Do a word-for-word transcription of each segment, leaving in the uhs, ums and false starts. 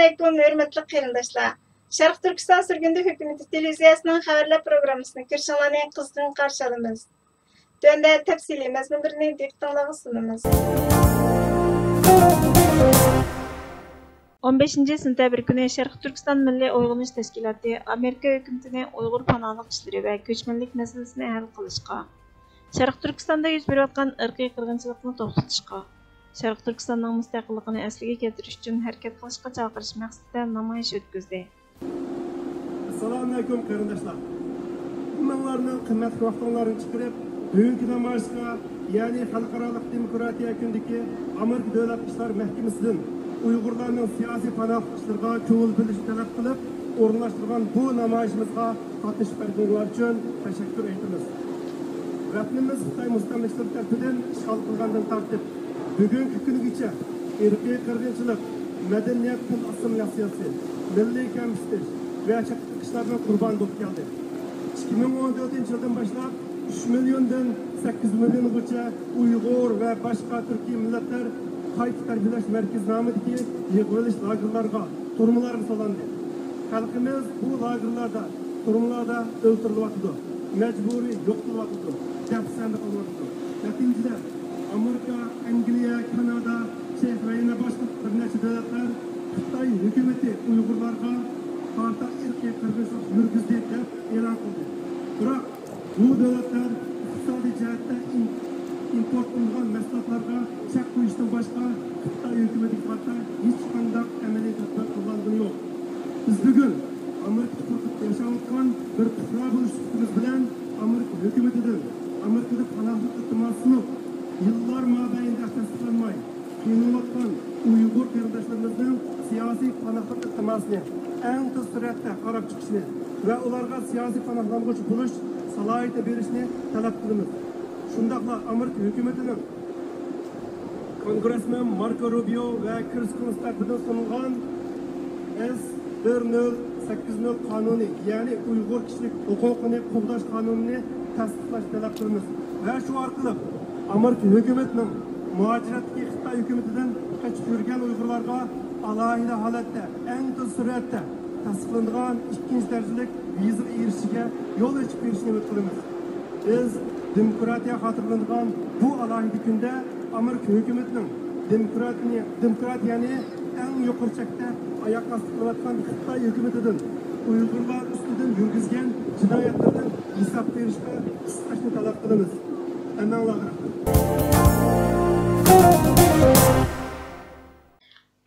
ئەسسالامۇئەلەيكۇم، ھۆرمەتلىك قېرىنداشلار! شەرقىي تۈركىستان سۈرگۈندە ھۆكۈمىتى تېلېۋىزىيەسىنىڭ خەۋەرلەر پروگراممىسىنى كۆرۈشۈڭلارنى قىزغىن قارشى ئالىمىز. تۆۋەندە تەپسىلىي مەزمۇنلىرىنى دىققىتىڭلارغا سۇنىمىز. ئون بەشىنچى سېنتەبىر كۈنى شەرقىي تۈركىستان مىللىي ئويغىنىش تەشكىلاتى ئامېرىكا ھۆكۈمىتىنى ئۇيغۇر پاناھلىق ئىشلىرى ۋە كۆچمەنلىك مەسىلىسىنى ھەل قىلىشقا، شەرقىي تۈركىستاندا يۈز بېرىۋاتقان ئىرقىي قىرغىنچىلىقنى توختىتىشقا، شەرقىي تۈركىستاننىڭ مۇستەقىللىقىنى ئەسلىگە كەلتۈرۈش ئۈچۈن ھەرىكەت قىلىشقا چاقىرىش مەقسىتىدە نامايىش ئۆتكۈزدى. ئەسسالامۇئەلەيكۇم قېرىنداشلار! ھەممىڭلارنىڭ قىممەتلىك ۋاقتىڭلارنى چىقىرىپ، بۈگۈنكى نامايىشقا، يەنى خەلقئارالىق دېموكراتىيە كۈنىدىكى ئامېرىكا دۆلەت ئىشلار مەھكىمىسىدىن ئۇيغۇرلارنىڭ سىياسىي پاناھلىق ئىشلىرىغا كۆڭۈل بۆلۈشنى تەلەپ قىلىپ ئورۇنلاشتۇرغان بۇ نامايىشىمىزغا قاتنىشىپ بەرگىنىڭلار ئۈچۈن تەشەككۈر ئېيتىمىز. ۋەتىنىمىز خىتاي مۇستەملىكىچىلىرى تەرىپىدىن ئىشغال قىلغاندىن تارتىپ، بۈگۈنكى كۈنگىچە ئىرقىي قىرغىنچىلىق، مەدەنىيەت، تىل ئاسسىمىلياتسىيەسى، مىللىي كەمسىتىش ۋە چەتتە قىرغىنچىلىقنىڭ قۇربانى بولۇپ كەلدى. ئىككى مىڭ ئون تۆتىنچى يىلدىن باشلاپ ئۈچ مىليوندىن سەككىز مىليونغىچە ئۇيغۇر ۋە باشقا تۈركىي مىللەتلەر قايتا تەربىيەلەش مەركىزى نامىدىكى يىغىۋېلىش لاگېرلارغا، تۈرمىلەرگە سولاندى. خەلقىمىز بۇ لاگېرلاردا، تۈرمىلەردە ئۆلتۈرۈلۈۋاتىدۇ، مەجبۇرىي يوقىتىلىۋاتىدۇ، دەپسەندە قىلىنىۋاتىدۇ. نەتىجىدە، ئامېرىكا، ئەنگلىيە، كانادا، چېخ ۋە يەنە باشقا بىر نەچچە دۆلەتلەر خىتاي ھۆكۈمىتى ئۇيغۇرلارغا قارىتا ئىرقىي قىرغىنچىلىق يۈرگۈزدى دەپ ئېلان قىلدى. بىراق، بۇ دۆلەتلەر ئىقتىسادىي جەھەتتە ئىم-، ئىمپورت قىلىنغان مەھسۇلاتلارغا چەك قويۇشتىن باشقا خىتاي ھۆكۈمىتىگە قارىتا ھېچقانداق ئەمەلىي تەدبىر قوللانغىنى يوق. بىز بۈگۈن ئامېرىكىدا تۇرۇپ ياشاۋاتقان بىر پۇقرا بولۇش سۈپىتىمىز بىلەن ئامېرىكا ھۆكۈمىتىدىن ئامېرىكىدا پاناھلىق ئىلتىماس سۇنۇپ، يىللار مابەينىدە تەستىقلانماي قىينىلىۋاتقان ئۇيغۇر قېرىنداشلىرىمىزنىڭ سىياسىي پاناھلىق ئىلتىماسىنى ئەڭ تېز سۈرئەتتە قاراپ چىقىشنى ۋە ئۇلارغا سىياسىي پاناھلانغۇچ بولۇش سالاھىيىتى بېرىشنى تەلەپ قىلىمىز. شۇنداقلا ئامېرىكا ھۆكۈمىتىنىڭ كونگرېسمېن ماركو روبىيو ۋە كىرستىيان تەرىپىدىن سۇنۇلغان ئېس بىر نۆل سەككىز نۆل قانۇنى، يەنى ئۇيغۇر كىشىلىك ھوقۇقىنى قوغداش قانۇنىنى تەستىقلاشنى تەلەپ قىلىمىز ۋە شۇ ئارقىلىق ئامېرىكا ھۆكۈمىتىنىڭ مۇھاجىرەتتىكى خىتاي ھۆكۈمىتىدىن قېچىپ يۈرگەن ئۇيغۇرلارغا ئالاھىدە ھالەتتە ئەڭ تېز سۈرئەتتە تەستىقلىنىدىغان ئىككىنچى دەرىجىلىك ۋىزىغا ئېرىشىشىگە يول ئېچىپ بېرىشنى ئۈمىد قىلىمىز. بىز دېموكراتىيە خاتىرىلىنىدىغان بۇ ئالاھىدە كۈندە ئامېرىكا ھۆكۈمىتىنىڭ دېموكراتىيە-، دېموكراتىيەنى ئەڭ يۇقىرى چەكتە ئاياغ ئاستى قىلىۋاتقان خىتاي ھۆكۈمىتىدىن ئۇيغۇرلار ئۈستىدىن يۈرگۈزگەن جىنايەتلىرىدىن ھېساب بېرىشقا قىستاشنى تەلەپ قىلىمىز. ھەممەڭلارغا رەھمەت.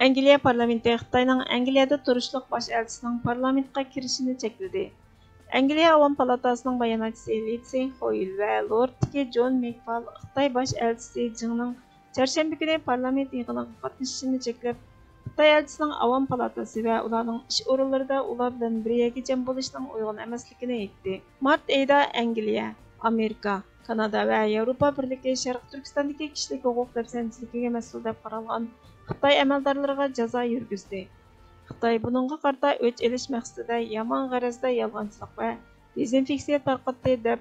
ئەنگلىيە پارلامېنتى خىتاينىڭ ئەنگلىيەدە تۇرۇشلۇق باش ئەلچىسىنىڭ پارلامېنتقا كىرىشىنى چەكلىدى. ئەنگلىيە ئاۋام پالاتاسىنىڭ باياناتچىسى لىندسېي خويل ۋە لوردتىكى جون مېكفال خىتاي باش ئەلچىسى جېڭنىڭ چارشەنبە كۈنى پارلامېنت يىغىنىغا قاتنىشىشىنى چەكلەپ، خىتاي ئەلچىسىنىڭ ئاۋام پالاتاسى ۋە ئۇلارنىڭ ئىش ئورۇنلىرىدا ئۇلار بىلەن بىر يەرگە جەم بولۇشنىڭ ئۇيغۇن ئەمەسلىكىنى ئېيتتى. مارت ئېيىدا ئەنگلىيە، ئامېرىكا، كانادا ۋە ياۋروپا بىرلىكى شەرقىي تۈركىستاندىكى كىشىلىك ھوقۇق دەپسەندىچىلىكىگە مەسئۇل دەپ قارالغان خىتاي ئەمەلدارلىرىغا جازا يۈرگۈزدى. خىتاي بۇنىڭغا قارىتا ئۆچ ئېلىش مەقسىتىدە يامان غەرەزدە يالغانچىلىق ۋە دېزىنفېكسىيە تارقاتتى، دەپ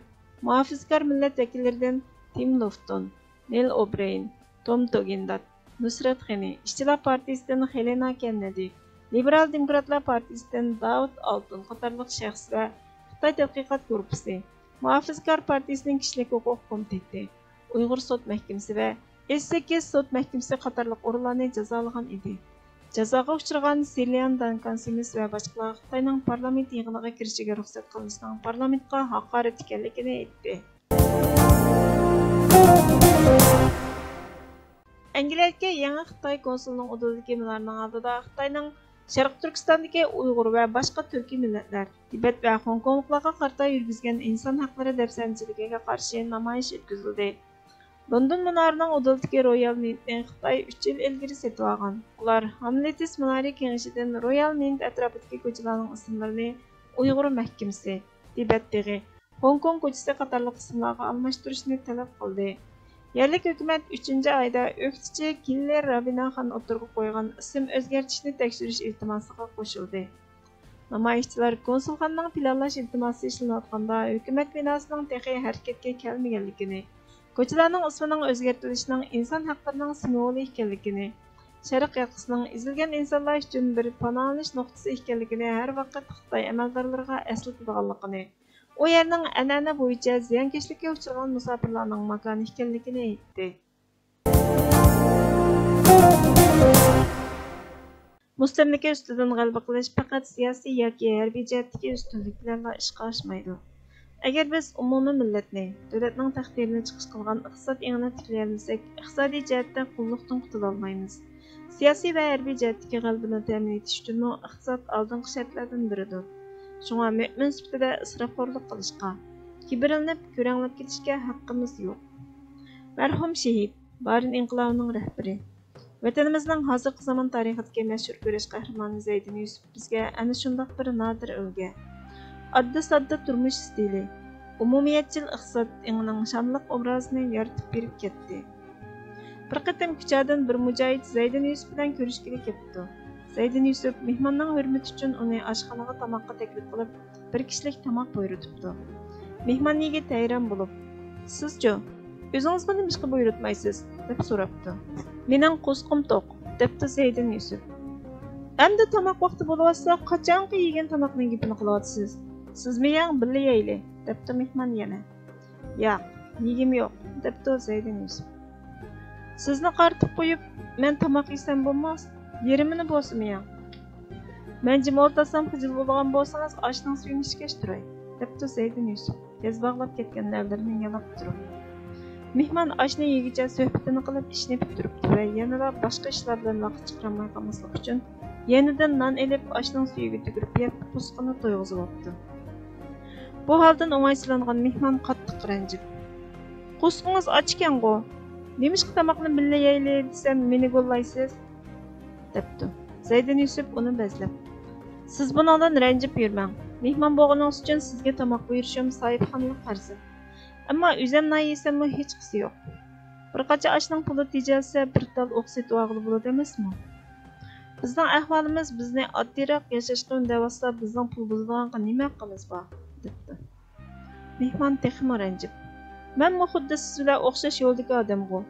مۇھاپىزىتكار مىللەت ۋەكىللىرىدىن تىم لوفتون، نېل ئوبرېين، توم توگىندات، نۇسرەت غېنى، ئىشچىلار پارتىيىسىدىن خېلېنا كەننېدى، لىبېرال دېموكراتلار پارتىيىسىدىن داۋۇت ئالتۇن قاتارلىق شەخس ۋە خىتاي تەتقىقات گۇرۇپپىسى، مۇھاپىزىتكار پارتىيىسىنىڭ كىشىلىك ھوقۇق كومىتېتى، ئۇيغۇر سوت مەھكىمىسى ۋە ئېس سەككىز سوت مەھكىمىسى قاتارلىق ئورۇنلارنى جازالىغان ئىدى. جازاغا ئۇچرىغان سىليان دانكان سىمىس ۋە باشقىلار خىتاينىڭ پارلامېنت يىغىنىغا كىرىشىگە رۇخسەت قىلىشنىڭ پارلامېنتقا ھاقارەت ئىكەنلىكىنى ئېيتتى. ئەنگلىيەدىكى يېڭى خىتاي كونسۇلىنىڭ ئۇدۇلىدىكى مۇنارىنىڭ ئالدىدا خىتاينىڭ شەرقىي تۈركىستاندىكى ئۇيغۇر ۋە باشقا تۈركىي مىللەتلەر، تىبەت ۋە خوڭكوڭلۇقلارغا قارىتا يۈرگۈزگەن ئىنسان ھەقلىرى دەپسەندىچىلىكىگە قارشى نامايىش ئۆتكۈزۈلدى. لوندون مۇنارىنىڭ ئۇدۇلىدىكى رويال مىنتنى خىتاي ئۈچ يىل ئىلگىرى سېتىۋالغان. ئۇلار ھاملېتس مۇنارى كېڭىشىدىن رويال مىنت ئەتراپىدىكى كوچىلارنىڭ ئىسىملىرىنى ئۇيغۇر مەھكىمىسى، تىبەت تېغى، خوڭكوڭ كوچىسى قاتارلىق ئىسىملارغا ئالماشتۇرۇشنى تەلەپ قىلدى. يەرلىك ھۆكۈمەت ئۈچىنچى ئايدا ئۆكتىچى گىللېر رابىناخان ئوتتۇرىغا قويغان ئىسىم ئۆزگەرتىشنى تەكشۈرۈش ئىلتىماسىغا قوشۇلدى. نامايىشچىلار كونسۇلخانىنىڭ پىلانلاش ئىلتىماسى ئىشلىنىۋاتقاندا ھۆكۈمەت بىناسىنىڭ تېخى ھەرىكەتكە كەلمىگەنلىكىنى، كوچىلارنىڭ ئىسمىنىڭ ئۆزگەرتىلىشىنىڭ ئىنسان ھەقلىرىنىڭ سىمۋولى ئىكەنلىكىنى، شەرق ياقىسىنىڭ ئېزىلگەن ئىنسانلار ئۈچۈن بىر پاناھلىنىش نۇقتىسى ئىكەنلىكىنى ھەر ۋاقىت خىتاي ئەمەلدارلىرىغا ئەسلىتىدىغانلىقىنى، ئۇ يەرنىڭ ئەنئەنە بويىچە زىيانكەشلىككە ئۇچرىغان مۇساپىرلارنىڭ ماكانى ئىكەنلىكىنى ئېيتتى. مۇستەملىكە ئۈستىدىن غەلىبە قىلىش پەقەت سىياسىي ياكى ھەربىي جەھەتتىكى ئۈستۈنلۈك بىلەنلا ئىشقا ئاشمايدۇ. ئەگەر بىز ئومۇمىي مىللەتنى، دۆلەتنىڭ تەقدىرىنى چىقىش قىلغان ئىقتىساد ئېڭىنى تىكلىيەلمىسەك، ئىقتىسادىي جەھەتتە قۇللۇقتىن قۇتۇلالمايمىز. سىياسىي ۋە ھەربىي جەھەتتىكى غەلىبىنى تەمىن ئېتىش ئۈچۈنمۇ ئىقتىساد ئالدىنقى شەرتلەردىن بىرىدۇر. شۇڭا مۆمىن سۈپىتىدە ئىسراپخورلۇق قىلىشقا، كىبىرلىنىپ كۆرەڭلەپ كېتىشكە ھەققىمىز يوق. مەرھۇم شېھىت، بارىن ئىنقىلابىنىڭ رەھبىرى، ۋەتىنىمىزنىڭ ھازىرقى زامان تارىخىدىكى مەشھۇر كۈرەش قەھرىمانى زەيدىن يۈسۈپ بىزگە ئەنە شۇنداق بىر نادىر ئۈلگە. ئاددىي-ساددا تۇرمۇش ئىستىلى، ئومۇمىيەتچىل ئىقتىساد ئېڭىنىڭ شانلىق ئوبرازىنى يارىتىپ بېرىپ كەتتى. بىر قېتىم كۇچادىن بىر مۇجاھىد زەيدىن يۈسۈپ بىلەن كۆرۈشكىلى كېپتۇ. زەيدىن يۈسۈپ مېھماننىڭ ھۆرمىتى ئۈچۈن ئۇنى ئاشخانىغا تاماققا تەكلىپ قىلىپ، بىر كىشىلىك تاماق بۇيرۇتۇپتۇ. مېھمان يىگىت ھەيران بولۇپ، «سىزچۇ؟ ئۆزىڭىزغا نېمىشقا بۇيرۇتمايسىز؟» دەپ سوراپتۇ. «مېنىڭ قورسىقىم توق»، دەپتۇ زەيدىن يۈسۈپ. «ئەمدى تاماق ۋاقتى بولۇۋاتسا، قاچانقى يېگەن تاماقنىڭ گېپىنى قىلىۋاتىسىز؟ سىزمۇ يەڭ، بىللە يەيلى»، دەپتۇ مېھمان يەنە. «ياق، يېگۈم يوق»، دەپتۇ زەيدىن يۈسۈپ. «سىزنى قارىتىپ قويۇپ، مەن تاماق يېسەم بولماس؟ يېرىمىنى بولسىمۇ يەڭ.» «مەن جىم ئولتۇرسام خىجىل بولىدىغان بولسىڭىز، ئاشنىڭ سۈيىنى ئىچكەچ تۇراي»، دەپتۇ زەيدىن يۈسۈپ، بەز باغلاپ كەتكەن لەۋلىرىنى يالاپ تۇرۇپ. مېھمان ئاشنى يېگۈچە سۆھبىتىنى قىلىپ، ئىشنى پۈتتۈرۈپتۇ ۋە يەنىلا باشقا ئىشلار بىلەن ۋاقىت چىقىرالماي قالماسلىق ئۈچۈن، يېنىدىن نان ئېلىپ، ئاشنىڭ سۈيىگە تۈكۈرۈپ يەپ، قورسىقىنى تويغۇزۇۋاپتۇ. بۇ ھالدىن ئوڭايسىزلانغان مېھمان قاتتىق رەنجىپ، «قورسىقىڭىز ئاچ ئىكەنغۇ؟ نېمىشقا تاماقنى بىللە يەيلى دېسەم، مېنى گوللايسىز؟» دەپتۇ. زەيدىن يۈسۈپ ئۇنى بەزلەپ، «سىز بۇنىڭدىن رەنجىپ يۈرمەڭ. مېھمان بولغىنىڭىز ئۈچۈن سىزگە تاماق بۇيرۇشۇم ساھىبخانىلىق پەرزىم. ئەمما ئۆزۈم نان يېسەممۇ ھېچقىسى يوق. بىر قاچا ئاشنىڭ پۇلى تېجەلسە، بىر تال ئوق سېتىۋالغىلى بولىدۇ ئەمەسمۇ؟ بىزنىڭ ئەھۋالىمىز بىزنى ئاددىيراق ياشاشقا ئۈندەۋاتسا، بىزنىڭ پۇل بۇزىدىغانغا نېمە ھەققىمىز بار؟» دەپتۇ. مېھمان تېخىمۇ رەنجىپ، «مەنمۇ خۇددى سىز بىلەن ئوخشاش يولدىكى ئادەمغۇ.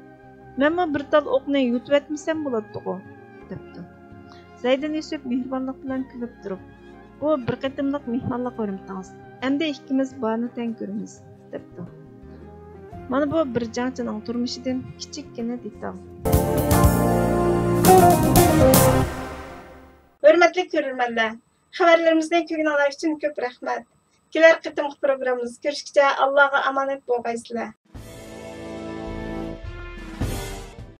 مەنمۇ بىر تال ئوقنى يۇتۇۋەتمىسەم بولاتتىغۇ؟» دەپتۇ. زەيدىن يۈسۈپ مېھرىبانلىق بىلەن كۈلۈپ تۇرۇپ، «بۇ بىر قېتىملىق مېھمانلىق ھۆرمىتىڭىز. ئەمدى ئىككىمىز بارنى تەڭ كۆرىمىز» دەپتۇ. مانا بۇ بىر جەڭچىنىڭ تۇرمۇشىدىن كىچىككىنە دېتال. ھۆرمەتلىك كۆرۈرمەنلەر، خەۋەرلىرىمىزنى كۆرگىنىڭلار ئۈچۈن كۆپ رەھمەت. كېلەر قېتىمقى پروگراممىمىزدا كۆرۈشكىچە ئاللاغا ئامانەت بولغايسىلەر.